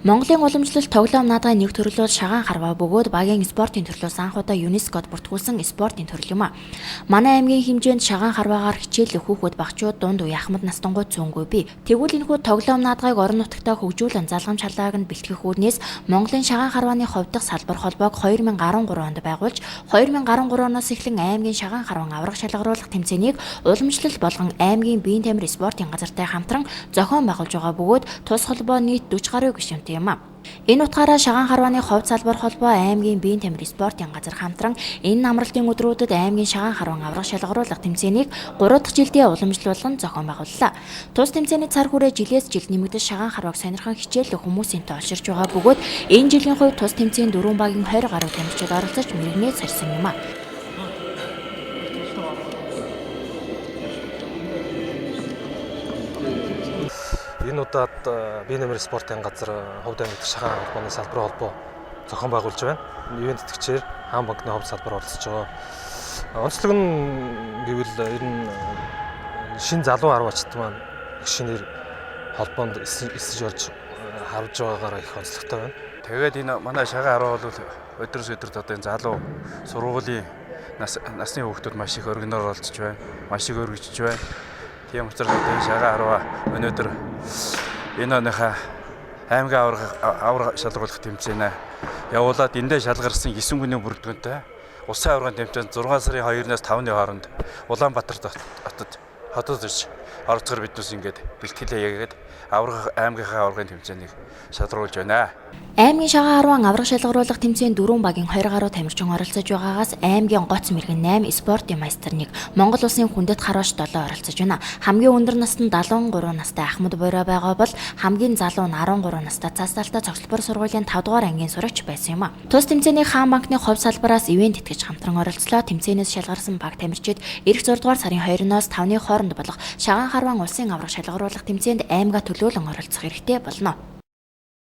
Монголын уламжлалт тоглоом наадгын нэг төрөл бол шагаан харваа бөгөөд багийн спортын төрлөөс анх удаа ЮНЕСКОд бүртгүүлсэн спортын төрөл юм а. Манай аймгийн хэмжээнд шагаан харваагаар хичээллэх хүүхэд багчууд дунд үе ахмад настангууд цөөнгүй бий. Тэгвэл энэхүү тоглоом наадгыг орон нутагтаа хөгжүүлэн залгамж халааг нь бэлтгэх үүднээс Монголын шагаан харвааны хувь дахь салбар холбоог 2013 онд байгуулж, 2013 оноос эхлэн аймгийн шагаан харван аварга шалгаруулах тэмцээнийг уламжлал болгон аймгийн биеийн тамир спортын газартай хамтран зохион байгуулж байгаа бөгөөд тус холбоо нийт 40 гаруй гишүүнтэй юм а. Энэ утгаараа шагаан харвааны хувь салбар холбоо аймгийн биеийн тамир спортын газар хамтран энэ амралтын өдрүүдэд аймгийн шагаан харван аварга шалгаруулах тэмцээнийг 3 дахь жилдээ уламжлуулан зохион байгууллаа. Тус тэмцээний цар хүрээ жилээс жил нэмэгдэж шагаан харвааг сонирхон хичээллэх хүмүүсийн тоо олширч байгаа бөгөөд энэ жилийн хувьд тус тэмцээнд 4 багийн 20 гаруй тамирчид оролцож мэрэгнээ сорьсон юм а. Энэ удаад биеийн тамир спортын газар Ховд аймагт шагаан холбооны салбар холбоо зохион байгуулж байна. Ивент тэтгэгчээр Хаан банкны хувь салбар оролцож байгаа. Онцлог нь гэвэл ер нь шин залуу арваачд маань их шинээр холбоонд эсэж орж харж байгаагаараа их онцлогтой байна. Тэгээд энэ манай шагаан харваа бол өдрөөс өдөрт одоо энэ залуу сургуулийн насны хүүхдүүд маш их өргөнөөр оролцож байна. Маш их өргөжж байна. Тийм учраас одоо энэ шагаан харваа өнөөдөр энэ оныхаа аймгийн аварга шалгаруулах тэмцээнээ явуулаад эндээ шалгарсан 9 хүний бүрдгэнтэй улсын аваргын тэмцээнд 6 сарын 2-наас 5-ны хооронд Улаанбаатар хотод ирж оролцохоор биднээс ингээд бэлтгэлээ яагаад аварга аймгийнхаа аваргын тэмцээнийг шалгаруулж байна. Аймгийн шагаан харван аварга шалгаруулах тэмцээнд 4 багийн 20 гаруй тамирчин оролцож байгаагаас аймгийн гоц мэрэгэн 8, спортын майстер 1, Монгол улсын хүндэт харваач 7 оролцож байна. Хамгийн өндөр наснд нь 73 настай Ахмад Буйраа байгаа бол хамгийн залуу нь 13 настай цаасталтай цогцлбор сургуулийн 5 дугаар ангийн сурагч байсан юм а. Тус тэмцээний Хаан банкны хувь салбараас ивент тэтгэж хамтран оролцлоо. Тэмцээнээс шалгарсан баг тамирчид эх 6 дугаар сарын 2-ноос 5-ны хооронд болох шагаан харван улсын аварга шалгаруулах тэмцээнд аймгаа төлөөлөн оролцох эрхтэй болно.